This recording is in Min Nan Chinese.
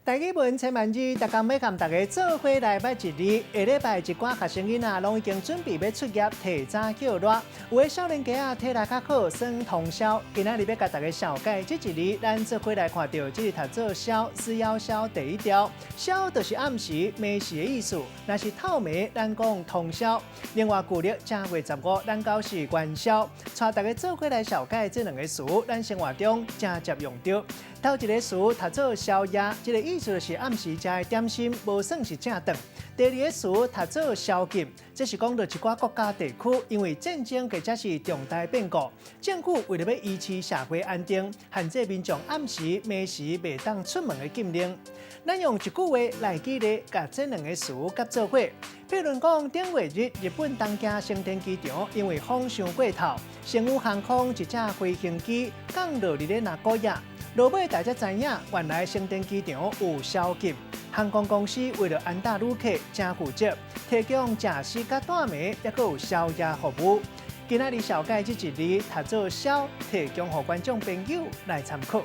台語文千萬字，逐工欲共大家做伙來捌一字。下禮拜一寡學生囡仔攏已經準備欲出業提早叫熱，有的少年家仔體力較好，耍通宵。今仔日欲共大家紹介這一字，咱做伙來看著這個讀做宵，四夭宵第一條，宵就是暗時、暝時的意思。若是透暝，咱講通宵。另外，舊曆正月15，咱講是元宵。帶大家做伙來紹介這兩个詞，咱生活中誠捷用著。頭一个詞讀做宵夜，這个意思就是暗時食的點心，無算是正頓。第二个詞讀做宵禁，這是講著一寡國家地區因為戰爭或者是重大變故，政府為著欲維持社會安定，限制民眾暗時、暝時袂當出門的禁令。咱用一句話來舉例，共這兩个詞結做伙。譬如講，頂月日，日本東京成田機場因為風傷過透，星宇航空一架飛行機降落佇咧名古屋。落尾大家知影，原來成田機場有宵禁，航空公司為著安搭旅客，誠負責，提供食肆佮暗暝，猶閣有宵夜服務。今仔日紹介這一字，讀做宵，提供予觀眾朋友來參考。